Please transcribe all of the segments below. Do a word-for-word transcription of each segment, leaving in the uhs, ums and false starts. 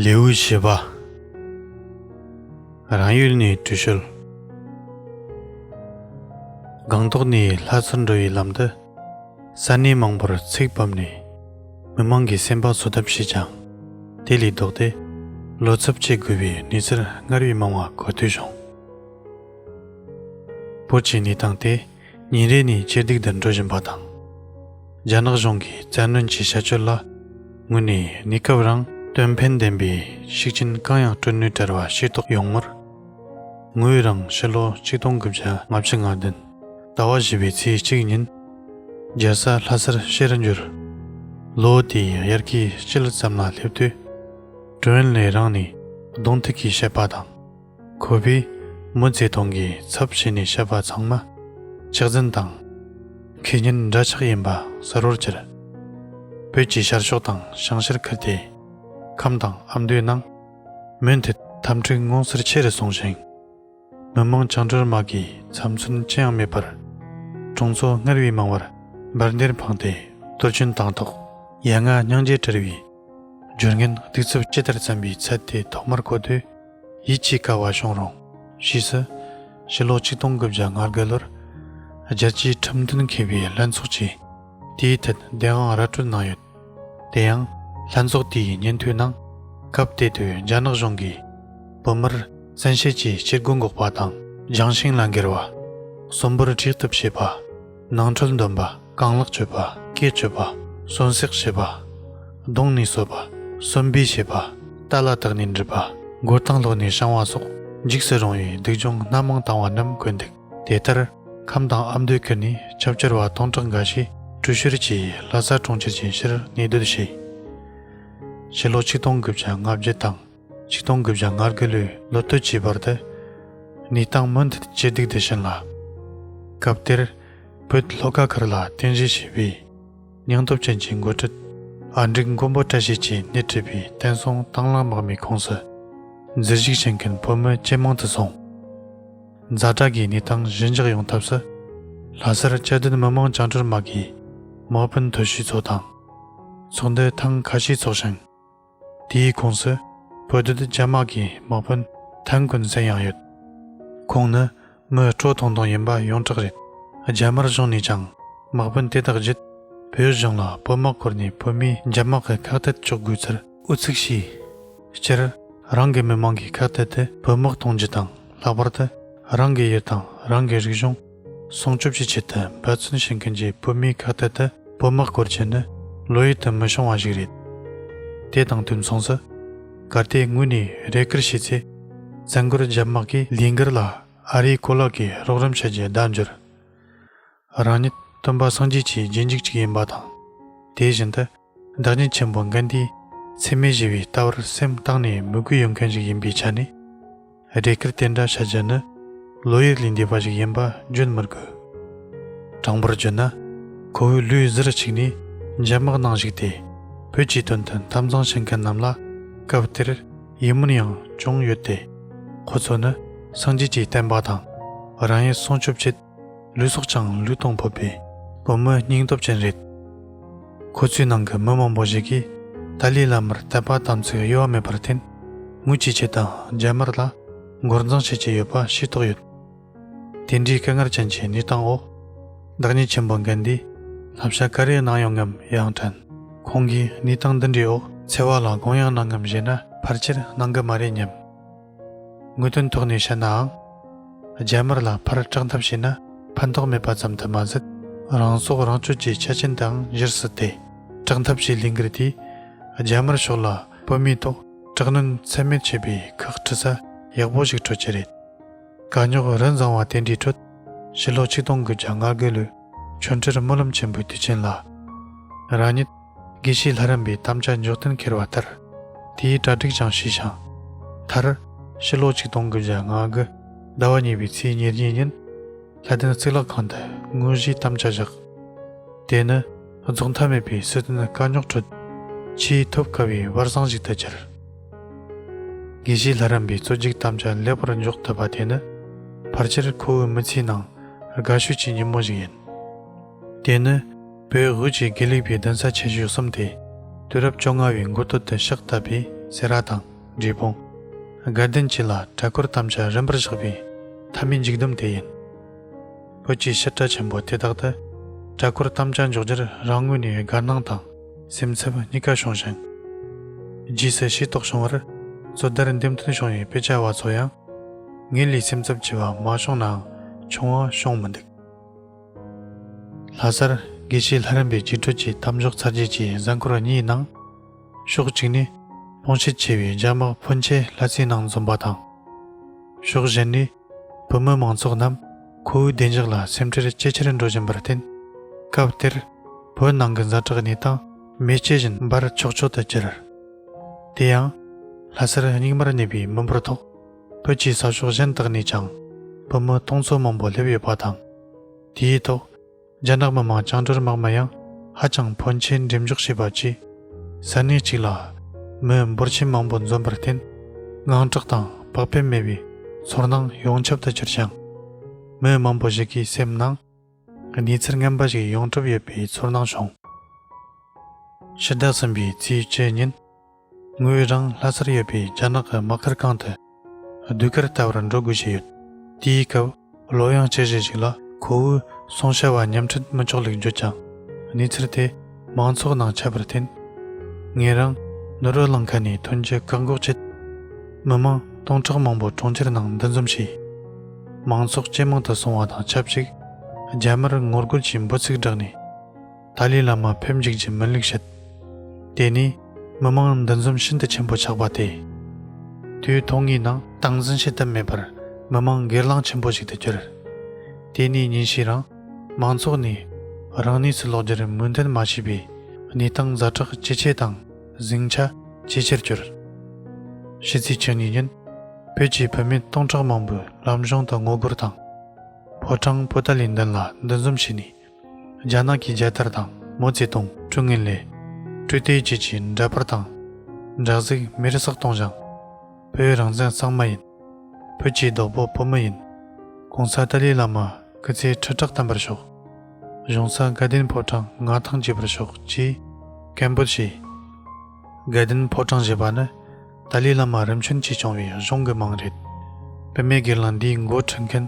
ལེའུ་བཞི་པ། རང་ཡུལ་ནས་བྲོས་བྱོལ། སྒང་ཏོག་ནས་ལྷ་སར་འགྲོ་བའི་ལམ་དུ། ས་གནས་མང་པོར་ཚིག་བབས་ནས། མི་མང་གི་སེམས་པ་གསོ་ཐབས་བྱས་ཀྱང་། དེ་ལས་ལྡོག་སྟེ། བློ་འཚབ་བྱེད་དགོས་པའི་གནས་ཚུལ་སྔར་བས་མང་བ་གོ་ཐོས་བྱུང་། བོད་ཀྱི་གནས་སྟངས་དེ་ཉིན་རེ་ནས་ཇེ་སྡུག་ཏུ་འགྲོ་བཞིན་པ་དང་། རྒྱ་ནག་གཞུང་གིས་བཙན་གནོན་གྱི་བྱ་སྤྱོད་ལ་དངོས་ནས་གནས་སྐབས་རིང་དོན་ཕན་ལྡན་པའི་ཤུགས་རྐྱེན་གང་ཡང་སྤྲོད་ནུས་བྲལ་བ་ཤེས་རྟོགས་ཡོང་མུར། ངོས་རང་ཕྱི་ལོ་ཆིག་སྟོང་དགུ་བརྒྱ་ལྔ་བཅུ་ང་བདུན་ཟླ་བ་བཞི་པའི་ཚེས་གཅིག་ཉིན། རྒྱལ་ས་ལྷ་སར་ཕྱིར་འབྱོར། ལོ་དེའི་དབྱར་ཁའི་དཀྱིལ་ཙམ་ལ་སླེབས་དུས། ཀྲུའུ་ཨེན་ལེ་རང་ནས་གདོང་ཐུག་གིས་བཤད་པ་དང་། ཁོ་པས་མའོ་ཙེ་ཏུང་གིས་ཚབ་བྱས་ནས་བཤད་པ་ཚང་མ་ཆགས་རྫུན་དང་། ཁེ་ཉེན་འདྲ་ཆགས་ཡིན་པ་གསལ་བོར་གྱུར། བོད་ཀྱི་ཤར་ཕྱོགས་དང་བྱང་ཤར་ཁུལ་དེ་ཁམས་དང་ཨ་མདོའི་ནང་མུ་མཐུད་འཐབ་འཁྲུག་མངོན་གསལ་ཆེ་རུ་སོང་ཞིང་། མི་དམངས་བཅིངས་འགྲོལ་དམག་གིས་ཚབ་མཚོན་ཅི་ཡང་མེད་པར། གྲོང་ཚོ་སྔར་བས་མང་བར་འབར་མདེལ་འཕངས་ཏེ་གཏོར་སྐྱོན་བཏང་ཐོག་ཡ་ང་སྙིང་རྗེ་བྲལ་བའི་སྦྱོར་ངན་གདུག་རྩུབ་ཇི་ལྟར་བརྩམས་པའི་ཚད་དེ་ཐོག་མར་གོ་དུས། ཡིད་ཆེས་དཀའ་བ་བྱུང་རུང་། ཕྱིས་སུ་ཕྱི་ལོ་ཆིག་སྟོང་དགུ་བརྒྱ་ང་དགུ་ལོར་རྒྱལ་སྤྱིའི་ཁྲིམས་མཐུན་མཁས་པའི་ལྷན་ཚོགས་ཀྱིས་དེའི་ཐད་བདེན་དཔང་ར་སྤྲོད་གནང་ཡོད། དེ་ཡང་ལྷན་ཚོགས་དེའི་སྙན་ཐོའི་ནང་། སྐབས་དེ་དུས་རྒྱ་ནག་གཞུང་གིས་བོད་མིར་བཙན་ཤེད་ཀྱིས་སྐྱིད་སྒོ་འགོག་པ་དང་། རྒྱང་ཤིང་ལ་འགེལ་བ། གསོན་པོར་དཀྲུག་ཐབས་བྱེད་པ། ནང་ཁྲོལ་འདོན་པ། རྐང་ལག་གཅོད་པ། སྐེ་གཅོད་པ། གསོན་བསྲེགས་བྱེད་པ། རྡུང་ནས་གསོད་པ། གསོན་སྦས་བྱེད་པ། རྟ་ལ་བཏགས་ནས་འདྲུད་པ། མགོ་རྟིང་སློག་ནས་བཤང་བ་སོགས་འཇིགས་སུ་རུང་བའི་སྡུག་སྦྱོང་སྣ་མང་བཏང་བ་རྣམས་བཀོད་འདུག་དེ་ལྟར་ཁམས་དང་ཨ་མདོའི་ཁུལ་ནས་ཆབ་ཆ་བ་སྟོང་ཕྲག་འགའ་ཞིག་བྲོས་བྱོལ་གྱིས་ལྷ་ས་གྲོང་ཁྱེར་གྱི་ཕྱིར་གནས་སྡོད་བྱས། ཕྱི་ལོ་ཆིག་སྟོང་དགུ་བརྒྱ་ལྔ་བརྒྱ་དང་ཆིག་སྟོང་དགུ་བརྒྱ་ང་དགུ་ལོའི་ལོ་སྟོད་ཀྱི་བར་དུ། གནས་སྟངས་མུ་མཐུད་ཇེ་སྡུག་ཏུ་ཕྱིན་ལ། སྐབས་དེར་བོད་ལྷོ་ཁ་ཁུལ་ལ་རྟེན་གཞི་བྱས་པའི་སྙིང་སྟོབས་ཅན་གྱི་འགོ་ཁྲིད་ཨ་འབྲུག་མགོན་པོ་བཀྲ་ཤིས་ཀྱིས་སྣེ་ཁྲིད་པའི་བསྟན་སྲུང་དང་བླངས་དམག་མིའི་ཁོངས་སུ་འཛུལ་ཞུགས་བྱེད་མཁན་བོད་མི་ཇེ་མང་དུ་སོང་། ཛ་དྲག་གི་གནས་སྟངས་ཞི་འཇགས་ཡོང་ཐབས་སུ། ལྷ་སར་བཅའ་སྡོད་མི་དམངས་བཅིངས་འགྲོལ་དམག་གིས་དམག་དཔོན་མཐོ་ཤོས་ཚོ་དང་། ཚོགས་འདུ་ཐེངས་ཁ་ཤས་འཚོགས་ཤིང་། དེའི་ཁོངས་སུ་བོད་སྡོད་རྒྱ་དམག་གི་དམག་དཔོན་ཐན་ཀུན་སན་ཡང་ཡོད། ཁོང་ནི་མི་སྤྲོ་ཐུང་ཐུང་ཡིན་པ་ཡོངས་གྲགས་རེད། རྒྱ་དམར་གཞུང་ནས་ཀྱང་དམག་དཔོན་དེ་དག་བརྒྱུད་བོད་གཞུང་ལ་བོད་དམག་བསྐོར་ནས་བོད་མིའི་རྒྱབ་དམག་གི་ཁ་གཏད་གཅོག་དགོས་ཚུལ་ཨུ་ཚུགས་བྱས། སྤྱིར་རང་གི་མི་མང་གི་ཁ་གཏད་དུ་བོད་དམག་གཏོང་རྒྱུ་དང་། ལྷག་པར་དུ་རང་གི་ཡུལ་དང་རང་གི་རིག་གཞུང་སྲུང་སྐྱོབ་ཀྱི་ཆེད་དུ་འབད་བརྩོན་བྱེད་མཁན་གྱི་བོད་མིའི་ཁ་གཏད་དུ་བོད་དམག་བསྐོར་རྒྱུ་ནི་བློ་ཡུལ་དུ་མི་ཤོང་བ་ཞིག་རེད། དེ་དང་དུས་མཚུངས་སུ། གལ་ཏེ་ངོས་ནས་རེ་སྐུལ་བྱས་ཚེ། བཙན་རྒོལ་རྒྱབ་དམག་གིས་ལས་འགུལ་ལ་ཨ་རིའི་གོ་ལག་གིས་རོགས་རམ་བྱ་རྒྱུ་བརྡ་འབྱོར། རང་ཉིད་སྟོན་པ་སངས་རྒྱས་ཀྱི་རྗེས་འཇུག་ཅིག་ཡིན་པ་དང་། དེ་བཞིན་དུ། བདག་ཉིད་ཆེན་པོ་གན་དྷིའི་འཚེ་མེད་ཞི་བའི་ལྟ་བར་སེམས་གཏིང་ནས་མོས་གུས་ཡོད་མཁན་ཞིག་ཡིན་པའི་ཆ་ནས། རེ་སྐུལ་དེ་འདྲ་བྱ་རྒྱུ་ནི་བློ་ཡུལ་ལས་འདས་པ་ཞིག་ཡིན་པ་བརྗོད་མི་དགོས། དྲང་པོར་བརྗོད་ན། ཁོ་བོའི་ལུས་གཟིར་གཅིག་ནས་འཇབ་དམག་ནང་ཞུགས་ཏེ། བོད་ཀྱི་དོན་དུ་འཐབ་འཛིང་བྱེད་མཁན་རྣམས་ལ་སྐབས་དེར་ཡིད་སྨོན་ཡང་བྱུང་ཡོད་དེ། ཁོ་ཚོ་ནི་སངས་རྒྱས་ཀྱི་བསྟན་པ་དང་རང་ཡུལ་སྲུང་སྐྱོབ་ཆེད། ལུས་སྲོག་ཀྱང་བློས་གཏོང་ཕོད་པའི་བོད་མི་སྙིང་སྟོབས་ཅན་རེད། ཁོ་ཚོའི་ནང་གི་མི་མང་པོ་ཞིག་གིས་ཏཱ་ལའི་བླ་མར་དད་པ་དམ་ཚིག་གཡོ་བ་མེད་པར་བརྟེན། ངོས་ཀྱི་ཆེད་དུ་རྒྱ་དམར་ལ་འགོར་འཛིང་བྱེད་ཀྱི་ཡོད་པ་ཤེས་རྟོགས་ཡོད། དེ་འདྲའི་དཀའ་ངལ་ཅན་གྱི་གནས་སྟངས་འོག་བདག་ཉིད་ཆེན་པོ་གན་དྷིས་བསླབ་བྱ་ག་རེ་གནང་ཡོང་ངམ་ཡང་དྲན། ཁོང་གིས་གནས་སྟངས་འདི་འདྲའི་འོག་འཚེ་བ་ལ་དགོངས་ཡངས་གནང་ངམ་ཞེ་ན། ཕལ་ཆེར་གནང་གི་མ་རེད་སྙམ། དངོས་དོན་ཐོག་ནས་བཤད་ནའང་། རྒྱ་དམར་ལ་ཕར་དྲག་འཐབ་བྱས་ན་ཕན་ཐོགས་མེད་པ་ཙམ་དུ་མ་ཟད། རང་སྲོག་རང་གཅོད་ཀྱི་ཆ་རྐྱེན་དུའང་གཞིར་བཟུང་སྟེ། དྲག་འཐབ་ཀྱི་ལས་འགུལ་དེས་རྒྱ་དམར་ཕྱོགས་ལ་བོད་མིའི་ཐོག་དྲག་གནོན་ཚད་མེད་བྱེད་པའི་ཁག་ཁྲི་ས་ཡག་པོ་ཞིག་སྤྲོད་ཀྱི་རེད། དཀའ་རྙོག་རིན་བཟང་བ་དེ་འདྲའི་ཁྲོད། ཕྱི་ལོ་ཆིག་སྟོང་དགུ་བརྒྱ་ལྔ་བརྒྱད་ལོའི་ཆོ་འཕྲུལ་སྨོན་ལམ་ཆེན་པོའི་དུས་ཆེན་ལ། རང་ཉིད་དགེ་བཤེས་ལྷ་རམས་པའི་དམ་བཅའ་འཇོག་གཏན་འཁེལ་བ་ལྟར། དེའི་གྲ་སྒྲིག་ཀྱང་བྱས་ཤིང་། མཐར་ཕྱི་ལོ་ཆིག་སྟོང་དགུ་བརྒྱ་ང་དགུ་ཟླ་བ་གཉིས་པའི་ཚེས་ཉེར་གཉིས་ཉིན་ལྷ་ལྡན་གཙུག་ལག་ཁང་དུ་དངོས་གཞིའི་དམ་བཅའ་བཞག་དེ་ནི་རྫོགས་མཐའ་མེད་པའི་སྲིད་དོན་དཀའ་རྙོག་ཁྲོད་ཆེས་ཐོབ་དཀའ་བའི་བར་གསེང་ཞིག་ཏུ་གྱུར། དགེ་བཤེས་ལྷ་རམས་པའི་རྩོད་རྒྱུགས་དམ་བཅའ་ལེགས་པར་འཇོག་ཐུབ་པ་དེ་ནི་ཕལ་ཆེར་ཁོ་བོའི་མི་ཚེའི་ནང་དགའ་ཤོས་ཀྱི་ཉིན་མོ་ཞིག་ཡིན། དེ་ནི་བོད་དབུས་ཀྱི་དགེ་ལུགས་པའི་གདན་ས་ཆེ་ཤོས་གསུམ་སྟེ། དུས་རབས་བཅོ་ལྔ་བའི་འགོ་སྟོད་དུ་ཕྱག་བཏབ་པའི་སེ་ར་དང་འབྲས་སྤུངས། དགའ་ལྡན་བཅས་ལ་གྲྭ་སྐོར་དམ་བཅའ་རིམ་པར་བཞག་པའི་མཐའ་མའི་མཇུག་སྡོམ་དེ་ཡིན། བོད་ཀྱི་ཕྱིར་གྲྭ་ཆེན་པོ་དེ་དག་ཏུ་གྲྭ་སྐོར་དམ་བཅའ་འཇོག་རྒྱུར་རང་ངོས་ནས་དགའ་སྣང་དང་སེམས་འཚབ་གཉིས་ཀ་བྱུང་ཞིང་། རྗེས་སུ་ཤེས་རྟོགས་བྱུང་བར། རྩོད་བརྡར་འདེམས་ཐོན་བྱུང་བའི་དཔེ་ཆ་བ་ཚོ་ཡང་ངེད་ལས་སེམས་འཚབ་ཆེ་བ་མ་བྱུང་ནའང་ཆུང་བ་བྱུང་མི་འདུག་ལྷ་སར་དགེ་བཤེས་ལྷ་རམས་པའི་རྒྱུགས་སྤྲོད་ཀྱི་དམ་འཇོག་ཚར་རྗེས་ཀྱི་གཟའ་འཁོར་གཉིས་ནང་། ཕྱོགས་གཅིག་ནས་སྤུངས་ཤེད་ཆེ་བའི་རྒྱ་དམག་ཕོན་ཆེ་ལྷ་སའི་ནང་འཛོམས་པ་དང་། ཕྱོགས་གཞན་ནས་བོད་མི་མང་ཚོགས་རྣམས་ཁོ་བོའི་བདེ་འཇགས་ལ་སེམས་ཁྲལ་ཇེ་ཆེར་འགྲོ་བཞིན་པར་བརྟེན། སྐབས་དེར་བོད་ནང་གི་ཛ་དྲག་གནས་སྟངས་མེ་ལྕེ་བཞིན་འབར་ཆག་ཆོག་ཏུ་གྱུར། དེ་ཡང་། ལྷ་སར་སྙིགས་མར་གནས་པའི་མི་འབོར་ཐོག་བོད་ཀྱི་ས་ཕྱོགས་གཞན་དག་ནས་ཀྱང་བོད་མི་སྟོང་ཚོ་མང་པོ་སླེབས་ཡོད་པ་དང་། དེའི་ཐོག་རྒྱ་ནག་མི་དམངས་བཅིངས་འགྲོལ་དམག་མི་ཡང་ཧ་ཅང་ཕོན་ཆེན་འགྲེམས་འཇོག་བྱས་པ་བཅས། ས་གནས་གཅིག་ལ་མི་འབོར་ཆེན་མང་པོ་འཛོམས་པར་བརྟེན། དངངས་སྐྲག་དང་བག་ཕེབས་མེད་པའི་ཚོར་སྣང་ཡོངས་ཁྱབ་ཏུ་གྱུར་ཞིང་། མི་མང་པོ་ཞིག་གི་སེམས་ནང་གནས་ཚུལ་ངན་པ་ཞིག་ཡོང་གྲབས་ཡོད་པའི་ཚོར་སྣང་བྱུང་། ཕྱི་ཟླ་གསུམ་པའི་ཚེས་བཅུ་ཉིན། ངོས་རང་ལྷ་སར་ཡོད་པའི་རྒྱ་ནག་གི་དམག་སྒར་ཁང་དུ་ཟློས་གར་ལྟ་བར་འགྲོ་དགོས་བྱས་ཡོད། དེའི་སྐབས་བློ་ཡང་ཅི་བཞིན་ཞིག་ལ་ཁོ་བོས་སྲུང་བྱ་བ་ཉམས་ཁྲིད་མི་ཆོག་ལུགས་བརྗོད་ཀྱང་། གནས་ཚུལ་དེ་མང་ཚོགས་ནང་ཁྱབ་པར་བརྟེན། ངེད་རང་ནོར་བུ་གླིང་ཁ་ནས་ཐོན་རྒྱུ་བཀག་འགོག་ཆེད། མི་མང་སྟོང་ཕྲག་མང་པོ་གྲོང་ཁྱེར་ནང་འདུ་འཛོམས་བྱས། མང་ཚོགས་ཇེ་མང་དུ་སོང་བ་དང་ཆབས་ཅིག་རྒྱ་དམར་ངོ་རྒོལ་གྱི་འབོད་ཚིག་བསྒྲགས་ནས། ཏཱ་ལའི་བླ་མ་ཕེབས་འཇུག་རྒྱུ་མིན་ལུགས་བཤད། དེ་ནས་མི་མང་འདུ་འཛོམས་ཤིན་ཏུ་ཆེན་པོ་ཆགས་པ་སྟེ། དུས་ཐུང་ངུའི་ནང་སྟངས་འཛིན་བྱེད་ཐབས་མེད་པར་མི་མང་སྒེར་ལངས་ཆེན་པོ་ཞིག་ཏུ་གྱུར། དེ་ནས་ཉིན་ཤས་རིང་མང་ཚོགས་ནས་རང་གནས་སུ་ལོག་རྒྱུར་མོས་མཐུན་མ་བྱས་པས། གནས་སྟངས་ཛ་དྲག་ཇེ་ཆེ་དང་ཟིང་ཆ་ཇེ་ཆེར་གྱུར། ཕྱི་ཚེས་བཅུ་གཉིས་ཉིན་བོད་ཀྱི་བུད་མེད་སྟོང་ཕྲག་མང་པོས་ལམ་གཞུང་དུ་ངོ་རྒོལ་དང་། ཕོ་བྲང་པོ་ཏཱ་ལའི་མདུན་ལ་འདུ་འཛོམས་བྱས་ནས། རྒྱ་ནག་གི་རྒྱལ་དར་དང་མའོ་ཙེ་ཏུང་། ཀྲུའུ་ངན་ལེ། ཀྲུའུ་ཏེ་བཅས་ཀྱི་འདྲ་པར་དང་། འདྲ་གཟུགས་མེར་བསྲེགས་གཏོང་ཞིང་། བོད་རང་བཙན་གཙང་མ་ཡིན། བོད་ཀྱི་བདག་པོ་བོད་མི་ཡིན། གོང་ས་ཏཱ་ལའི་བླ་མ་སྐུ་ཚེ་ཁྲི་ཕྲག་བརྟན་པར་ཤོག་གཞུང་ས་དགའ་ལྡན་ཕོ་བྲང་མངའ་ཐང་རྒྱས་པར་ཤོག་ཅེས་སྐད་འབོད་བྱས། དགའ་ལྡན་ཕོ་བྲང་ཞེས་པ་ནི་ཏཱ་ལའི་བླ་མ་རིམ་བྱོན་གྱིས་སྐྱོང་བའི་གཞུང་གི་མིང་རེད། བུད་མེད་སྒེར་ལངས་འདིའི་འགོ་ཁྲིད་མཁན་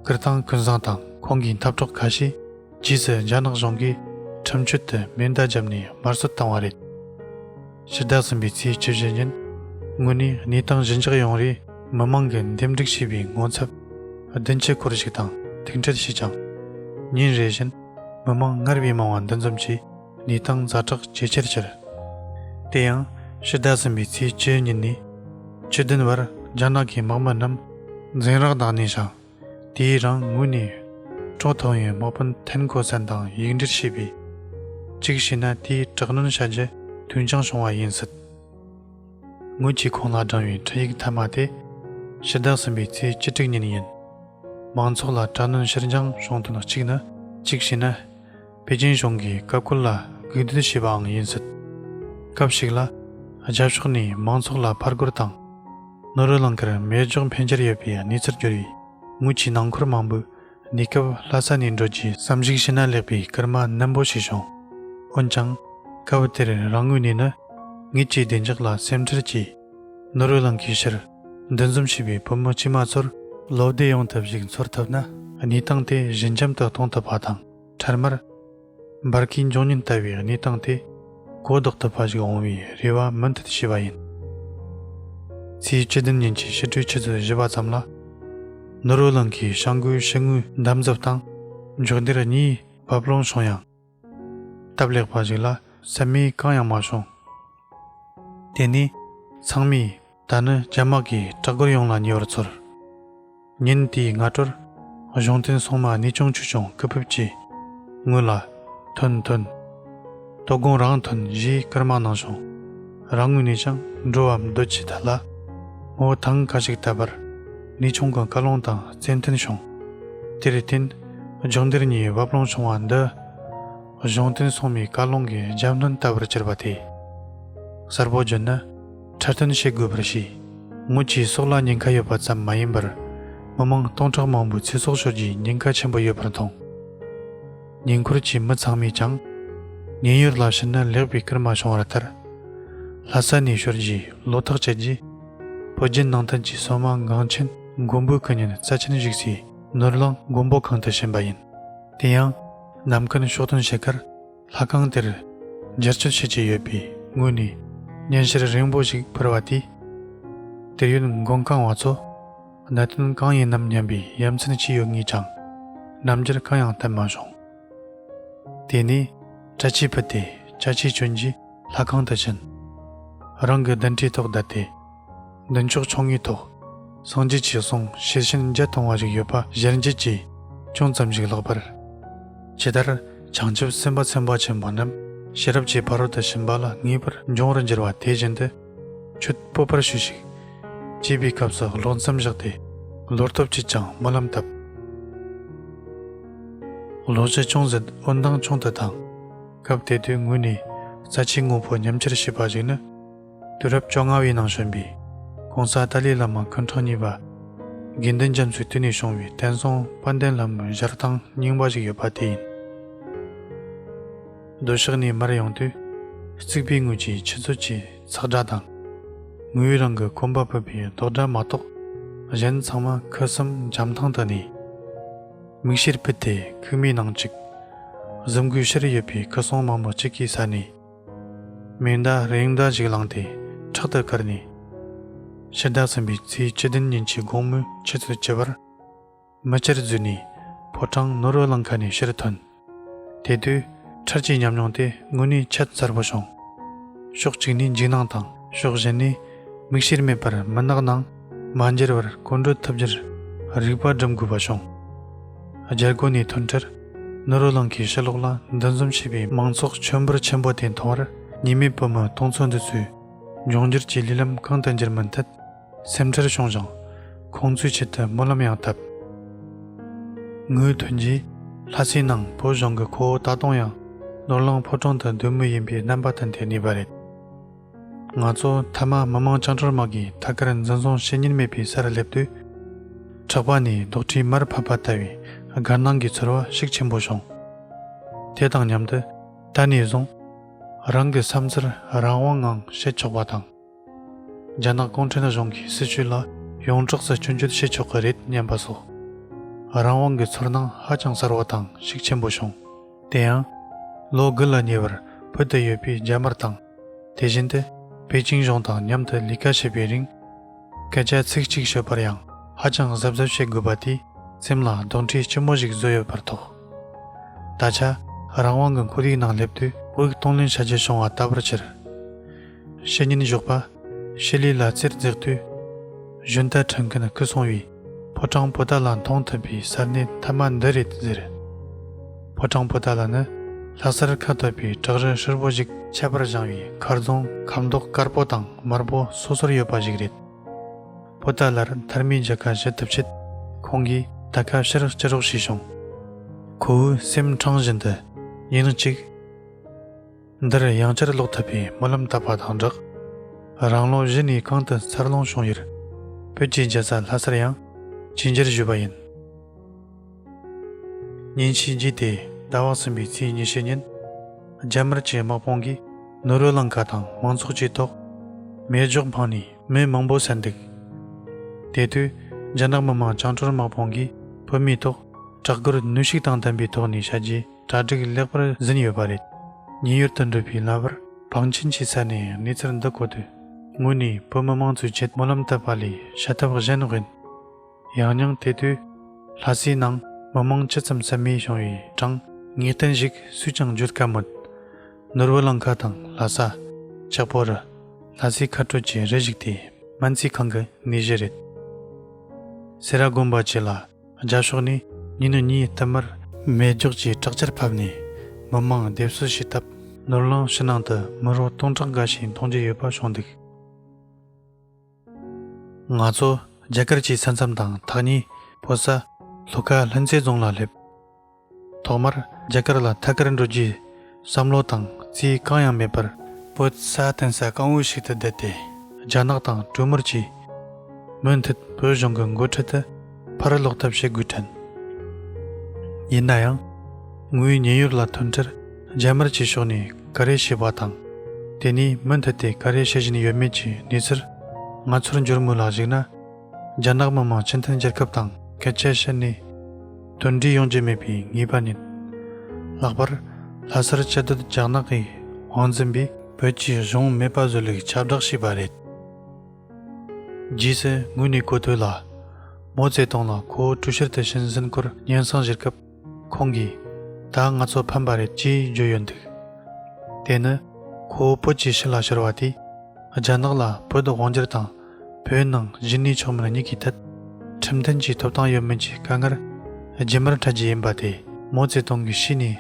ཀིར་ཏང་ཀུན་བཟང་དང་ཁོང་གི་འཐབ་གྲོགས་ཁ་ཤས་རྗེས་སུ་རྒྱ་ནག་གཞུང་གིས་ཁྲིམས་གཅོད་དུ་མེ་མདའ་བརྒྱབ་ནས་དམར་གསོད་བཏང་བ་རེད། ཕྱི་ཟླ་གསུམ་པའི་ཚེས་བཅུ་བཞི་ཉིན་དངོས་གནས་གནས་སྟངས་ཞི་འཇགས་ཡོང་རེ་མི་མང་གིས་འདེམས་སྒྲུག་བྱས་པའི་ངོ་ཚབ་བདུན་ཅུ་སྐོར་ཞིག་དང་ཐུག་འཕྲད་བྱས་ཀྱང་། ཉིན་རེ་བཞིན་མི་མང་སྔར་བས་མང་བ་འདུ་འཛོམས་ཀྱིས་གནས་སྟངས་ཛ་དྲག་ཇེ་ཆེར་གྱུར། དེ་ཡང་ཕྱི་ཟླ་གསུམ་པའི་ཚེས་བཅུ་ཉིན་ནས་བཅུ་བདུན་བར་རྒྱ་ནག་གི་དམག་མི་རྣམས་འཛིང་རགས་དང་གནས་ཤིང་། དེའི་རིང་ངོས་ནས་ཀྲོང་ཐུང་ཡོན་དམག་དཔོན་ཐན་གོ་སན་དང་ཡིག་འབྲེལ་བྱས་པས། གཅིག་བྱས་ན་དེའི་དྲག་གནོན་བྱ་རྒྱུ་དུས་འགྱངས་བྱུང་བ་ཡིན་སྲིད། ངོས་ཀྱིས་ཁོང་ལ་བསྒྲེངས་པའི་འཕྲིན་ཡིག་མཐའ་མ་དེ་ཕྱི་ཟླ་གསུམ་པའི་ཚེས་བཅུ་དྲུག་ཉིན་ཡིན། མང་ཚོགས་ལ་དྲག་གནོན་ཕྱིར་འགྱངས་བྱུང་དོན་གཅིག་ནི། གཅིག་བྱས་ན། པེ་ཅིན་གཞུང་གིས་བཀའ་བཀོད་ལ་གུས་འདུད་བྱས་པའང་ཡིན་སྲིད། སྐབས་ཤིག་ལ་རྒྱབ་ཕྱོགས་ནས་མང་ཚོགས་ལ་ཕར་རྒོལ་དང་། ནོར་བུ་གླིང་ཁར་མེ་སྒྱོགས་འཕེན་རྒྱུར་ཡོད་པའི་གནས་ཚུལ་བརྗོད་པས། ངོས་ཀྱི་ནང་འཁོར་མང་པོས་གནས་སྐབས་ལྷ་ས་ནས་འགྲོ་རྒྱུའི་བསམ་གཞིགས་བྱས་ན་ལེགས་པའི་སྐུལ་མ་ནན་པོ་ཞིག་བྱུང་། འོན་ཀྱང་། སྐབས་དེར་རང་ངོས་ནས་ནི་ངེད་ཀྱི་བདེ་འཇགས་ལ་སེམས་ཁྲལ་གྱིས། ནོར་བུ་གླིང་ཁའི་ཕྱིར་འདུ་འཛོམས་བྱས་པའི་བུ་མོ་དཀྱུས་མ་ཚོར་བློ་བདེ་ཡོང་ཐབས་ཤིག་འཚོལ་ཐུབ་ན། གནས་སྟངས་དེ་ཞི་འཇམ་དུ་གཏོང་ཐུབ་པ་དང་། འཕྲལ་མར་འབར་གའི་འབྱུང་ཉེན་ལྟ་བུའི་གནས་སྟངས་དེ་གོ་ལྡོག་ཐུབ་པ་ཞིག་འོང་བའི་རེ་བ་མུ་མཐུད་བྱས་པ་ཡིན། ཚེས་བཅུ་བདུན་ཉིན་གྱི་ཕྱི་དྲོའི་ཆུ་ཚོད་བཞི་པ་ཙམ་ལ། ནོར་བུ་གླིང་ཁའི་བྱང་སྒོའི་ཕྱི་ངོས་འདམ་རྫབ་དང་འཇོག་འདེར་གཉིས་བབ་ལོང་བྱུང་ཡང་། སྟབས་ལེགས་པ་ཞིག་ལ་སེམས་མེད་གང་ཡང་མ་བྱུང་། དེ་ནས་ཚང་མས་ད་ནི་རྒྱ་དམག་གིས་དྲག་རྒོལ་ཡོང་ལ་ཉེ་བར་ཚོར། ཉིན་དེའི་སྔ་དྲོར་གཞུང་བསྟེན་སྲུང་མ་གནས་ཆུང་ཆོས་སྐྱོང་སྐུ་ཕེབས་ཀྱིས་ངོས་ལ་ཐོན་ཐོན། དོ་དགོང་རང་ཐོན་ཞེས་སྐུལ་མ་གནང་བྱུང་། རང་ངོས་ནས་ཀྱང་འགྲོ་བ་འདོད་ཆེ་ཐལ་ལ། ངོ་ཐང་ཁ་ཞིག་བཏབ་པར་ནུས་ཆུང་གི་བཀའ་ལུང་དང་བཙན་ཐོན་བྱུང་། དེར་བརྟེན་སྦྱོང་བརྡར་གཉིས་བབ་ལོང་བྱུང་བ་འདི། གཞུང་དོན་སྲུང་མའི་བཀའ་ལུང་གི་རྒྱབ་སྣོན་ལྟ་བུར་གྱུར་པ་སྟེ། གསལ་པོ་བརྗོད་ན། འཁྲབ་སྟོན་བྱེད་དགོས་པར་བྱས། ངོ་ཆེའི་སྲོག་ལ་ཉེན་ཁ་ཡོད་པ་ཙམ་མ་ཡིན་པར། མི་མང་སྟོང་ཕྲག་མང་པོའི་ཚེ་སྲོག་ཤོར་རྒྱུའི་ཉེན་ཁ་ཆེན་པོ་ཡོད་པར་མཐོང་། ཉེ་འཁོར་གྱི་མི་ཚང་མས་ཀྱང་། ཉེན་ཡོལ་ལ་ཕྱིན་ན་ལེགས་པའི་སྐར་མ་བྱུང་བར་ཐལ། ལྷ་ས་ནས་ཤོར་རྗེས་ལོ་ཐག་བཅད་རྗེས། བོད་བརྒྱུད་ནང་བསྟན་གྱི་སྲུང་མ་འགངས་ཆེན་མགོན་པོའི་སྐུ་བརྙན་རྩ་ཆེན་བཞུགས་སའི་ནོར་གླིང་མགོན་པོ་ཁང་དུ་ཕྱིན་པ་ཡིན། དེ་ཡང་ནམ་མཁར་ཕྱོགས་སྟོན་བྱེད་ཁར། ལྷ་ཁང་དེར་མཇལ་བསྐྱོད་བྱེད་ཀྱི་ཡོད་པའི་ངོས་ནས་སྙན་ཞུ་རིང་པོ་ཞིག་ཕུལ་བ་དེས། དེར་ཡོད་མགོན་ཁང་བ་ཚོ་གནད་དོན་གང་ཡིན་ནམ་སྙམ་པའི་ཡ་མཚན་ཅི་ཡོད་ངེས་ཀྱང་རྣམ་འགྱུར་གང་ཡང་བསྟན་མ་བྱུང་། དེ་ནས་གྲྭ་ཆས་ཕུད་དེ་ཅ་ཆས་གྱོན་རྗེས་ལྷ་ཁང་དུ་ཕྱིན། རང་གི་གདན་ཁྲིའི་ཐོག་བསྡད་དེ། མདུན་ཅོག་ཆུང་ངུའི་ཐོག་སངས་རྒྱས་ཀྱི་གསུང་ཤེར་ཕྱིན་བརྒྱད་གཏོང་བ་ཞིག་ཡོད་པ་ཞལ་འགྱེད་ཀྱིས་ཅུང་ཙམ་ཞིག་ལྷག་པར། ཇི་ལྟར་བྱང་ཆུབ་སེམས་དཔའ་སེམས་དཔའ་ཆེན་པོ་རྣམས་ཤེས་རབ་ཀྱི་ཕ་རོལ་ཏུ་ཕྱིན་པ་ལ་ངེས་པར་འབྱུང་བར་འགྱུར་བ་དེ་བཞིན་དུ། ཁྱོད་སྤོབས་པར་ཞུས་ཤིག་ཅེས་པའི་སྐབས་སུ་བློ་འཚབ་བཞག་སྟེ། བློ་སྟོབས་ཆེད་ཀྱང་སྨོན་ལམ་བཏབ། བློ་ཕྱི་ཅུང་ཟད་འོད་མདངས་ཆུང་དུ་བཏང་། སྐབས་དེ་དུས་ངོས་ནས་རྩ་ཆེའི་དངོས་པོ་མཉམ་སྤྱོད་བྱས་པ་ཞིག་ནི། དུས་རབས་བཅོ་ལྔ་བའི་ནང་བྱོན་པའི་༸གོང་ས་ཏཱ་ལའི་བླ་མ་སྐུ་ཕྲེང་གཉིས་པ་དགེ་འདུན་རྒྱ་མཚོའི་དུས་ནས་བྱུང་བའི་བསྟན་སྲུང་དཔལ་ལྡན་ལྷ་མོའི་ཞལ་ཐང་རྙིང་པ་ཞིག་ཡོད་པ་དེ་ཡིན། སྡོད་ཤག་ནས་མར་ཡོང་དུས། རྩིག་པའི་ངོས་ཀྱི་ཆུ་ཚོད་ཀྱི་ཚག་སྒྲ་དང་། ངོས་རང་གི་གོམ་པ་སྤོས་པའི་རྡོག་སྒྲ་མ་གཏོགས། གཞན་ཚང་མ་ཁུ་སིམ་འཇམ་ཐང་དུ་གནས། མིག་ཤེལ་ཕུད་དེ་ཁུག་མའི་ནང་བཅུག་གཟིམ་སྒོའི་ཕྱིར་ཡོད་པའི་ཁུ་སིམ་མང་པོ་གཅིག་གི་ས་ནས། མེ་མདའ་རེ་མདའ་ཞིག་བླངས་ཏེ་ཕྲག་ཏུ་བཀར་ནས། ཕྱི་ཟླ་གསུམ་པའི་ཚེས་བཅུ་བདུན་ཉིན་གྱི་དགོང་མོའི་ཆུ་ཚོད་བཅུ་པར། མི་ཅར་འཛུལ་ནས་ཕོ་བྲང་ནོར་བུ་གླིང་ཁ་ནས་ཕྱིར་ཐོན། དེ་དུས་འཕྲལ་གྱི་ཉམས་མྱོང་དེ་དངོས་གནས་ཁྱད་མཚར་པོ་བྱུང་། ཕྱོགས་གཅིག་ནས་འཇིགས་སྣང་དང་ཕྱོགས་གཞན་ནས་མིག་ཤེལ་མེད་པར་མུན་ནག་ནང་མ་འགྱུར་བར་གོམ་བགྲོད་ཐུབ་རྒྱུར་རིག་པ་སྒྲིམ་དགོས་པ་བྱུང་། རྒྱལ་སྒོ་ནས་ཐོན་འཕྲལ་ནོར་བུ་གླིང་ཁའི་ཕྱི་ལོགས་ལ་འདུ་འཛོམས་བྱས་པའི་མང་ཚོགས་ཁྱོན་འབོར་ཆེན་པོ་དེ་མཐོང་བར་ཉེས་མེད་བུ་མོ་སྟོང་ཚོ་འདི་ཚོས་འབྱུང་འགྱུར་གྱི་ལས་ལམ་གང་དུ་འགྱུར་མིན་ཐད། སེམས་ཁྲལ་བྱུང་ཞིང་། ཁོང་ཚོའི་ཆེད་དུ་སྨོན་ལམ་ཡང་བཏབ། ངོས་ཐོན་རྗེས། ལྷ་སའི་ནང་བོད་གཞུང་གི་ཁོ་བོ་ད་དུང་ཡང་ནོར་གླིང་ཕོ་བྲང་དུ་སྡོད་མུས་ཡིན་པའི་རྣམ་པ་ཐོན་ཏེ་གནས་པ་རེད། ང་ཚོ་མཐའ་མ་མི་དམངས་བཅིངས་འགྲོལ་དམག་གིས་ཐད་ཀར་འཛིན་བཟུང་བྱེད་ཉེན་མེད་པའི་སར་སླེབས་དུས། ཕྲག་པ་ནས་རྡོག་ཁྲེས་མར་ཕབ་པ་ལྟ་བུའི་དགའ་སྣང་གི་ཚོར་བ་ཤུགས་ཆེན་པོ་བྱུང་། དེ་དང་མཉམ་དུ་ད་ནས་བཟུང་རང་གི་བསམ་ཚུལ་རང་དབང་ངང་བཤད་ཆོག་པ་དང་། རྒྱ་ནག་གུང་ཁྲན་གཞུང་གི་སྲིད་བྱུས་ལ་ཡོངས་གྲགས་སུ་སྐྱོན་བརྗོད་བྱེད་ཆོག་གི་རེད་སྙམ་པ་སོགས། རང་དབང་གི་ཚོར་སྣང་ཧ་ཅང་གསར་བ་དང་ཤུགས་ཆེན་པོ་བྱུང་། དེ་ཡང་། ལོ་དགུ་ལ་ཉེ་བར་བོད་དུ་ཡོད་པའི་རྒྱ་དམར་དང་། དེ་བཞིན་དུ་པེ་ཅིང་གཞུང་དང་མཉམ་དུ་ལས་ཀ་བྱེད་པའི་རིང་། སྐད་ཆ་ཚིག་གཅིག་ཤོད་པར་ཡང་ཧ་ཅང་གཟབ་གཟབ་བྱེད་དགོས་པ་དེས་སེམས་ལ་གདོན་འདྲེ་ལྕི་མོ་ཞིག་བཟོས་ཡོད་པར་རྟོགས། ད་ཆ་རང་དབང་གི་ཁོར་ཡུག་ནང་སླེབས་དུས་དབུགས་གཏོང་ལེན་བྱ་རྒྱུ་བྱུང་བ་ལྟ་བུར་གྱུར། ཕྱི་ཉིན་ཞོགས་པ། ཕྱི་ལས་ལ་རྩེར་འཛེགས་དུས། གཞོན་དར་ཁྲིད་མཁན་སྐུ་སྲུང་བས་ཕོ་བྲང་པོ་ཏཱ་ལ་མཐོང་ཐུབ་པའི་ས་གནས་མཐའ་མ་འདི་རེད་ཟེར། ཕོ་བྲང་པོ་ཏཱ་ལ་ནི་ལྷ་སར་ཁ་གཏད་པའི་བྲག་རི་ཧྲིལ་པོ་ཞིག་ཁྱབ་པར་བཞེངས་པའི་མཁར་རྫོང་ཁ་མདོག་དཀར་པོ་དང་དམར་པོ་སོ་སོར་ཡོད་པ་ཞིག་རེད། པོ་ཏཱ་ལར་མཐའ་མའི་མཇལ་ཁ་ཞུ་ཐུབ་ཆེད་ཁོང་གིས་ད་ཁ་ཕྱིར་སྐྱེལ་རོགས་ཞུས་བྱུང་། ཁོ་བོའི་སེམས་ཁྲང་བཞིན་དུ་ཉིན་གཅིག་འདིར་ཡང་བསྐྱར་ལོག་ཐུབ་པའི་སྨོན་ལམ་བཏབ་པ་དང་སྦྲགས། རང་ལོ་བཞི་ནས་གང་དུ་འཚར་ལོངས་བྱུང་ཡུལ། བོད་ཀྱི་རྒྱལ་ས་ལྷ་སར་ཡང་ཆིབས་བསྒྱུར་ཞུས་པ་ཡིན། ཉིན་ཕྱེད་རྗེས་ཏེ་ཟླ་བ་གསུམ་པའི་ཚེས་ཉི་ཤུ་ཉིན། རྒྱ་དམར་གྱི་དམག་དཔུང་གིས་ནོར་བུ་གླིང་ཁ་དང་མང་ཚོགས་ཀྱི་ཐོག་མེ་སྒྱོགས་འཕངས་ནས་མི་མང་པོ་བསད་འདུག་དེ་དུས་རྒྱ་ནག་མི་དམངས་བཅིངས་འགྲོལ་དམག་དཔུང་གིས་བོད་མིའི་ཐོག་དྲག་རྒོལ་ནུས་ཤུགས་དང་ལྡན་པའི་ཐོག་ནས་བྱ་རྒྱུའི་གྲ་སྒྲིག་ལེགས་པར་ཟིན་ཡོད་པ་རེད། ཉེན་གཡོལ་དུ་འགྲོ་བའི་ལམ་བར་བང་ཆེན་གྱི་ས་ནས་གནས་ཚུལ་འདི་གོ་དུས། ངོས་ནས་བོད་མི་མང་ཚོའི་ཆེད་སྨོན་ལམ་བཏབ་པ་ལས་བྱ་ཐབས་གཞན་དབེན། ཡང་སྙིང་དེ་དུས་ལྷ་སའི་ནང་མི་མང་ཅི་ཙམ་བསད་རྨས་བྱུང་བའི་གྲངས་ངེས་གཏན་ཞིག་སུས་ཀྱང་བརྗོད་དཀའ་མོད། ནོར་བུ་གླིང་ཁ་དང་ལྷ་ས། ལྕགས་པོ་རི། ལྷ་སའི་ཁ་སྤྲོད་ཀྱི་རེ་ཞིག་དེ་སྨན་རྩིས་ཁང་གི་ནད་གཞི་རེད། སེ་ར་དགོན་པ་བཅས་ལ་རྒྱབ་ཕྱོགས་ནས་ཉིན་གཉིས་བསྟུད་མར་མེ་སྒྱོགས་ཀྱི་དྲག་ཆར་ཕབ་ནས་མི་མང་སྡེབ་གསོད་བྱས་སྟབས། ནོར་གླིང་ཕྱི་ནང་དུ་མི་རོ་སྟོང་ཕྲག་འགའ་ཞིག་མཐོང་རྒྱུ་ཡོད་པ་བྱུང་འདུག་ང་ཚོ་རྒྱ་གར་གྱི་ས་མཚམས་དང་ཐག་ཉེ་བོད་ས་ལྷོ་ཁ་ལྷུན་རྩེ་རྫོང་ལ་སླེབས། ཐོག་མར་རྒྱ་གར་ལ་ཐད་ཀར་འགྲོ་རྒྱུའི་བསམ་བློ་དང་རྩིས་གང་ཡང་མེད་པར། བོད་ས་བརྟན་ས་གང་བོ་ཞིག་ཏུ་བསྡད་དེ། རྒྱ་ནག་དང་གྲོས་མོལ་གྱིས་མུ་མཐུད་བོད་གཞུང་གི་འགོ་ཁྲིད་དུ་ཕར་ལོག་ཐབས་བྱེད་དགོས་དྲན། ཡིན་ན་ཡང་། ངོས་ཉེན་གཡོལ་ལ་ཐོན་འཕྲལ་རྒྱ་དམར་གྱི་ཕྱོགས་ནས་ག་རེ་བྱས་པ་དང་། དེ་ནས་མུ་མཐུད་དེ་ག་རེ་བྱེད་བཞིན་ཡོད་མེད་ཀྱི་གནས་ཚུལ་ང་ཚོར་འབྱོར་མུས་ལ་གཞིགས་ན། རྒྱ་ནག་མི་དམངས་སྤྱི་མཐུན་རྒྱལ་ཁབ་དང་སྐད་ཆ་བཤད་ནས་དོན་འབྲས་ཡོང་རྒྱུ་མེད་པའི་ངེས་པ་རྙེད། ལྷག་པར་ལྷ་སར་སྐྱིད་སྡུག་རྒྱ་ནག་གི་དབང་འཛིན་པས་བོད་ཀྱི་གཞུང་མེད་པ་བཟོ་ལུགས་ཁྱབ་བསྒྲགས་བྱས་པ་རེད། རྗེས་སུ་ངོས་ནས་གོ་ཐོས་ལ། མའོ་ཙེ་ཏུང་ལ་ཁོ་བོ་ཀྲུའུ་ཞིར་དུ་ཕྱིན་ཟིན་སྐོར་སྙན་སེང་ཞུས་སྐབས། ཁོང་གིས། ད་ང་ཚོ་ཕམ་པ་རེད་ཅེས་བརྗོད་ཡོད་འདུག་དེ་ནི་ཁོ་བོ་བོད་ཀྱི་ཕྱི་ལ་ཤོར་བ་དེས་རྒྱ་ནག་ལ་བོད་དབང་སྒྱུར་དང་བོད་ནང་གཞི་ནས་ཆོག་མིན་གཉིས་ཀའི་ཐད་ཁྲིམས་མཐུན་གྱི་ཐོབ་ཐང་ཡོད་མིན་གྱི་དཀའ་ངལ་རྗེས་མར་འཕྲད་རྒྱུ་ཡིན་པ་དེ་མའོ་ཙེ་ཏུང་གིས་ཤེས་ནས་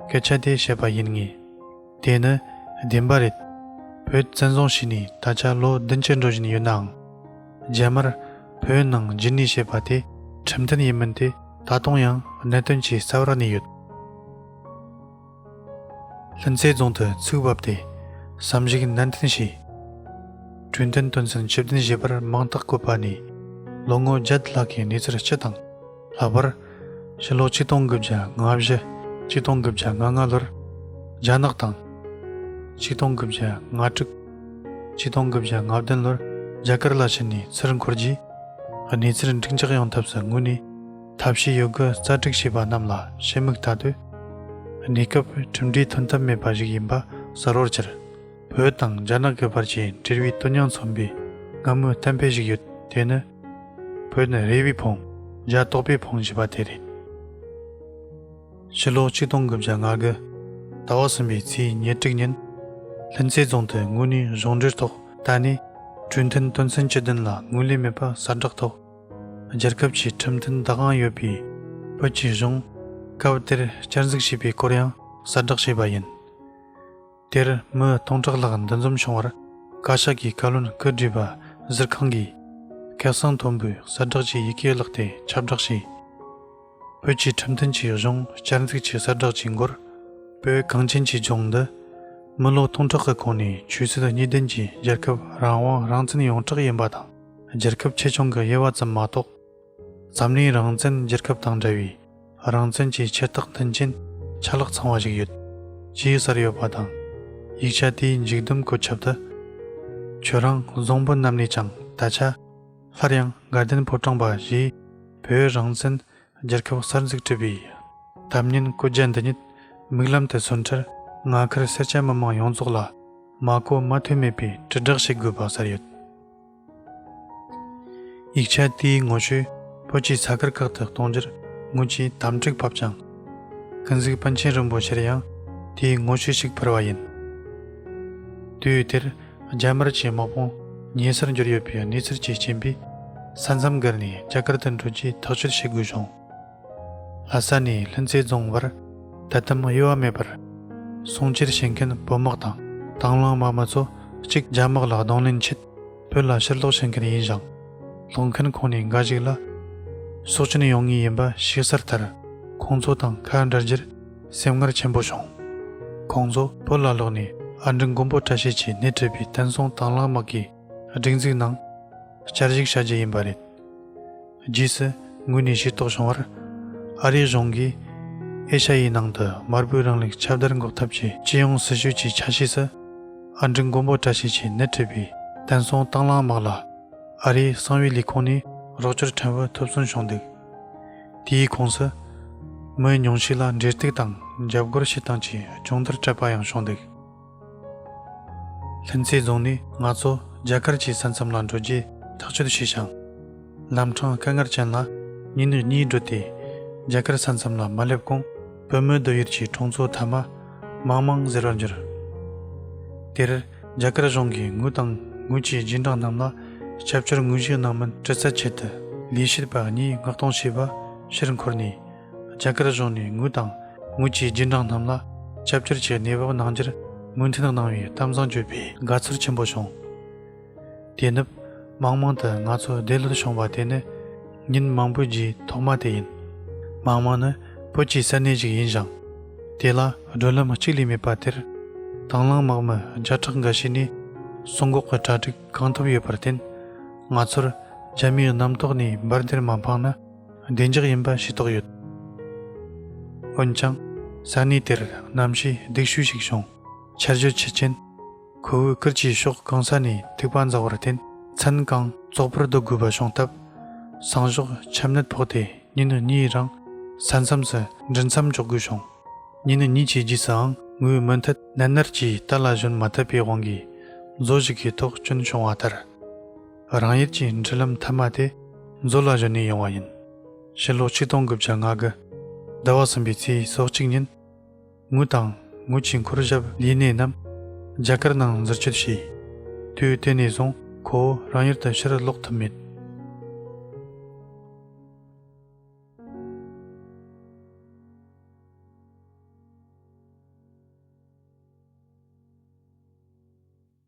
སྐད་ཆ་དེ་བཤད་པ་ཡིན་ངེས། དེ་ནི་བདེན་པ་རེད། བོད་བཙན་བཟུང་བྱས་ནས་ད་ཆ་ལོ་བདུན་ཅུ་འགྲོ་བཞིན་ཡོད་ནའང་། རྒྱ་དམར་བོད་ནང་འཇུས་ནས་བྱས་པ་དེ་ཁྲིམས་མཐུན་ཡིན་མིན་དེ་ད་དུང་ཡང་གནད་དོན་གྱི་རྩ་བར་གནས་ཡོད། ལྷུན་རྩེ་རྫོང་དུ་ཚུར་བབས་ཏེ་བསམ་གཞིག་ནན་ཏན་བྱས། གྲོས་མཐུན་དོན་ཚན་བཅུ་བདུན་བཞེས་པར་མིང་རྟགས་བཀོད་པ་ནས་ལོ་ངོ་བརྒྱད་ལྷག་གི་གནས་ཚུལ་སྤྱི་དང་། ལྷག་པར། ཕྱི་ལོ་ཆིག་སྟོང་དགུ་བརྒྱ་ལྔ་བཞི། ཆིག་སྟོང་དགུ་བརྒྱ་ལྔ་ལྔ་ལོར་རྒྱ་ནག་དང་། ཆིག་སྟོང་དགུ་བརྒྱ་ལྔ་དྲུག་ཆིག་སྟོང་དགུ་བརྒྱ་ལྔ་བདུན་ལོར་རྒྱ་གར་ལ་ཕྱིན་ནས་ཚུར་འཁོར་རྗེས། གནས་ཚུལ་འགྲིག་འཇགས་ཡོང་ཐབས་སུ་ངོས་ནས་ཐབས་ཤེས་ཡོད་དགུ་རྩལ་སྤྲུགས་བྱས་པ་རྣམས་ལ་ཕྱི་མིག་ལྟ་དུས། གནས་སྐབས་གྲུབ་འབྲས་ཐོན་ཐབས་མེད་པ་ཞིག་ཡིན་པ་གསལ་བོར་གྱུར། བོད་དང་རྒྱ་ནག་གི་བར་གྱི་འབྲེལ་བའི་དོན་སྙིང་མཚོན་པའི་སྔ་མོའི་གཏན་འཕེལ་ཞིག་ཡོད། དེ་ནི། བོད་ནི་རེ་བའི་ཕུང་། རྒྱ་དོག་པའི་ཕུང་ཞེས་པ་དེ་རེད། ཕྱི་ལོ་ཆིག་སྟོང་དགུ་བརྒྱ་ལྔ་དགུ། ཟླ་བ་གསུམ་པའི་ཚེས་ཉེར་དྲུག་ཉིན། ལྷུན་རྩེ་རྫོང་དུ་དངོས་གནས་གཞུང་འབྲེལ་ཐོག་ད་ནས་གྲོས་མཐུན་དོན་ཚན་བཅུ་བདུན་ལ་ངོས་ལེན་མེད་པ་གསལ་བསྒྲགས་ཐོག་རྒྱལ་ཁབ་ཀྱི་ཁྲིམས་མཐུན་བདག་དབང་ཡོད་པའི་བོད་ཀྱི་གཞུང་སྐབས་དེར་བསྐྱར་འཛུགས་བྱས་པའི་སྐོར་ཡང་གསལ་བསྒྲགས་བྱས་པ་ཡིན། དེར་མི་སྟོང་ཕྲག་ལྷག་འདུ་འཛོམས་བྱུང་བར། བཀའ་ཤག་གི་བཀའ་བློན་སྐུ་བགྲེས་པ་ཟུར་ཁང་གིས་སྐལ་བཟང་མཐོན་པོས་གསལ་བསྒྲགས་ཀྱི་ཡི་གེ་བཀླགས་ཏེ་ཁྱབ་བསྒྲགས་བྱས། བོད་ཀྱི་ཁྲིམས་མཐུན་གྱི་གཞུང་བསྐྱར་འཛུགས་ཀྱི་གསལ་བསྒྲགས་ཀྱི་མགོར། བོད་གངས་ཅན་གྱི་ལྗོངས་འདི་མི་ལོ་སྟོང་ཕྲག་གི་གོང་ནས་ཆོས་སྲིད་གཉིས་ལྡན་གྱི་རྒྱལ་ཁབ་རང་དབང་རང་བཙན་ཡོངས་གྲགས་ཡིན་པ་དང་། རྒྱལ་ཁབ་ཆེ་ཆུང་གི་དབྱེ་བ་ཙམ་མ་གཏོགས། འཛམ་གླིང་རང་བཙན་རྒྱལ་ཁབ་དང་འདྲ་བའི་རང་བཙན་གྱི་ཆེ་རྟགས་མཐུན་རྐྱེན་ཆ་ལག་ཚང་བ་ཞིག་ཡོད་ཅེས་གསལ་ཡོད་པ་དང་། ཡིག་ཆ་དེའི་མཇུག་བསྡོམས་བཀོད་ཁྱབ་ཏུ། ཁྱོད་རང་བཟང་པོ་རྣམས་ནས་ཀྱང་ད་ཆ་སླར་ཡང་དགའ་ལྡན་ཕོ་བྲང་པ་ཞེས་བོད་རང་བཙན་རྒྱལ་ཁབ་གསར་འཛུགས་བྲིས་པའི་གཏམ་སྙན་བཀོད་རྒྱ་འདི་ཉིད་མིག་ལམ་དུ་སོན་འཕྲལ། ང་ཁུལ་སེར་སྐྱ་མི་མང་ཡོངས་རྫོགས་ལ་མ་གོ་མ་ཐོས་མེད་པའི་དྲིལ་བསྒྲགས་ཤིག་དགོས་པ་གསལ་ཡོད། ཡིག་ཆ་དེའི་ངོ་བཤུས་བོད་ཀྱི་ས་ཁུལ་ཁག་ཏུ་གཏོང་རྒྱུར་ངོས་ཀྱིས་དམ་དྲུག་ཕབ་ཅིང་། ཀུན་གཟིགས་པཎ་ཆེན་རིན་པོ་ཆེར་ཡང་དེའི་ངོ་བཤུས་ཤིག་ཕུལ་བ་ཡིན། དུས་དེར་རྒྱ་དམར་གྱི་དམག་དཔུང་ཉེ་སར་འབྱོར་ཡོད་པའི་གནས་ཚུལ་གྱི་རྐྱེན་པས། ས་མཚམས་བརྒལ་ནས་རྒྱ་གར་དུ་འགྲོ་རྒྱུའི་ཐག་གཅོད་བྱེད་དགོས་བྱུང་། ལྷ་ས་ནས་ལྷུན་རྩེ་རྫོང་བར་ད་དུང་དབྱེ་བ་མེད་པར། སྲུང་སྐྱེལ་བྱེད་མཁན་བོད་དམག་དང་དང་བླངས་དམག་མི་ཚོ་གཅིག་རྒྱ་དམག་ལ་གདོང་ལེན་ཆེད་བོད་ལ་ཕྱིར་ལོག་བྱེད་མཁན་ཡིན་ཞིང་། ལོག་མཁན་ཁོང་ནས་འགའ་ཞིག་ལ་སྲོག་སྐྱོན་ཡོང་ངེས་ཡིན་པ་ཤེས་གསལ་ལྟར། ཁོང་ཚོ་དང་ཁ་འབྲལ་རྒྱུར་སེམས་ངལ་ཆེན་པོ་བྱུང་། ཁོང་ཚོ་བོད་ལ་ལོག་ནས་ཨ་འབྲུག་མགོན་པོ་བཀྲ་ཤིས་ཀྱིས་སྣེ་ཁྲིད་པའི་བསྟན་སྲུང་དང་བླངས་དམག་གི་སྒྲིག་འཛུགས་ནང་བསྐྱར་ཞུགས་བྱ་རྒྱུ་ཡིན་པ་རེད། རྗེས་སུ་ངོས་ནས་ཤེས་རྟོགས་བྱུང་བར། ཨ་རིའི་གཞུང་གིས་ཨེ་ཤ་ཡའི་ནང་དུ་དམར་པོའི་རིང་ལུགས་ཁྱབ་གདལ་འགོག་ཐབས་ཀྱི་སྤྱི་ཡོངས་སྲིད་ཇུས་ཀྱི་ཆ་ཤས་སུ། ཨ་འབྲུག་མགོན་པོ་བཀྲ་ཤིས་ཀྱིས་སྣེ་ཁྲིད་པའི་བསྟན་སྲུང་དང་བླངས་དམག་ལ། ཨ་རིའི་གསང་བའི་ལས་ཁུངས་ནས་རོགས་སྐྱོར་ཕྲན་བུ་ཐོབ་ཚུལ་བྱུང་འདུག་དེའི་ཁོངས་སུ། མི་ཉུང་ཤས་ལ་འབྲེལ་གཏུག་དང་འཇབ་རྒོལ་བྱེད་སྟངས་ཀྱི་སྦྱོང་བརྡར་སྤྲད་པ་ཡང་བྱུང་འདུག་ལྷུན་རྩེ་རྫོང་ནས་ང་ཚོ་རྒྱ་གར་གྱི་ས་མཚམས་ལ་འགྲོ་རྒྱུའི་ཐག་གཅོད་བྱས་ཤིང་། ལམ་འཕྲང་དཀའ་ངལ་ཅན་ལ་ཉིན་གཉིས་བགྲོད་དེ། རྒྱ་གར་ས་མཚམས་ལ་མ་སླེབས་གོང་བོད་མི་སྡོད་ཡུལ་གྱི་གྲོང་ཚོ་མཐའ་མ་མང་མང་ཟེར་བར་འགྱུར། དེར་རྒྱ་གར་གཞུང་གིས་ངོས་དང་ངོས་ཀྱི་རྗེས་འབྲང་རྣམས་ལ་སྐྱབས་བཅོལ་དངོས་གཞིའི་ནང་མི་འདྲི་རྩད་ཆེད་དུ་ལས་བྱེད་པ་གཉིས་མངགས་གཏོང་བྱས་པ་ཕྱིར་འཁོར་ནས། རྒྱ་གར་གཞུང་ནས་ངོས་དང་ངོས་ཀྱི་རྗེས་འབྲང་རྣམས་ལ་སྐྱབས་བཅོལ་གྱི་གནས་བབ་གནང་རྒྱུར་མོས་མཐུན་གནང་བའི་གཏམ་བཟང་བརྗོད་པས་དགའ་ཚོར་ཆེན་པོ་བྱུང་། དེ་ནུབ་ མང་མང་དུ་ང་ཚོ་བདེ་ལོད་བྱུང་བ་དེ་ནི་ཉིན་མང་པོའི་རྗེས་ཐོག་མ་དེ་ཡིན། མང་མང་ནི་བོད་ཀྱི་ས་གནས་ཤིག་ཡིན་ཞིང་། དེ་ལ་བགྲོད་ལམ་གཅིག་ལས་མེད་པ་དེར། དང་བླངས་དམག་མི་བརྒྱ་ཕྲག་འགའ་ཤས་ནས་སྲུང་འགོག་གི་གྲ་སྒྲིག་གང་ཐུབ་ཡོད་པར་བརྟེན། ང་ཚོར་རྒྱ་མིའི་གནམ་ཐོག་ནས་འབར་མདེལ་མ་འཕངས་ན་བདེ་འཇགས་ཡིན་པ་ཤེས་རྟོགས་ཡོད། འོན་ཀྱང་། ས་གནས་དེར་གནམ་གཤིས་སྡུག་ཤོས་ཤིག་བྱུང་། ཆར་ཞོད་ཆུ་ཆེན། ཁོ་བོའི་ཁུར་གྱིས་ཕྱོགས་གང་ས་ནས་ཐིགས་པ་འཛག་པར་བརྟེན། མཚན་གང་བཙོག་པར་སྡོད་དགོས་པ་བྱུང་སྟབས། སང་ཞོགས་ཆམ་ནད་ཕོག་སྟེ་ཉིན་གཉིས་རིང་ས་མཚམས་སུ་འགྲུལ་མཚམས་འཇོག་དགོས་བྱུང་། ཉིན་གཉིས་ཀྱི་རྗེས་སུའང་ངོས་མུ་མཐུད་ནད་མནར་གྱིས་རྟ་ལ་བཞོན་མ་ཐུབ་པའི་དབང་གིས། མཛོ་ཞིག་གི་ཐོག་སྐྱོན་བྱུང་བ་ལྟར། རང་ཡུལ་གྱི་འགྲུལ་ལམ་མཐའ་མ་དེ་མཛོ་ལ་བཞོན་ནས་ཡོང་བ་ཡིན། ཕྱི་ལོ་ཆིག་སྟོང་དགུ་བརྒྱ་ང་དགུ། ཟླ་བ་གསུམ་པའི་ཚེས་སོ་གཅིག་ཉིན། ངོས་དང་ངོས་ཀྱི་འཁོར་ཞབས་ལས་སྣེ་རྣམས་རྒྱ་གར་ནང་འཛུལ་སྐྱོད་བྱས། དུས་དེ་ནས་བཟུང་ཁོ་བོ་རང་ཡུལ་དུ་ཕྱིར་ལོག་ཐུབ་མེད།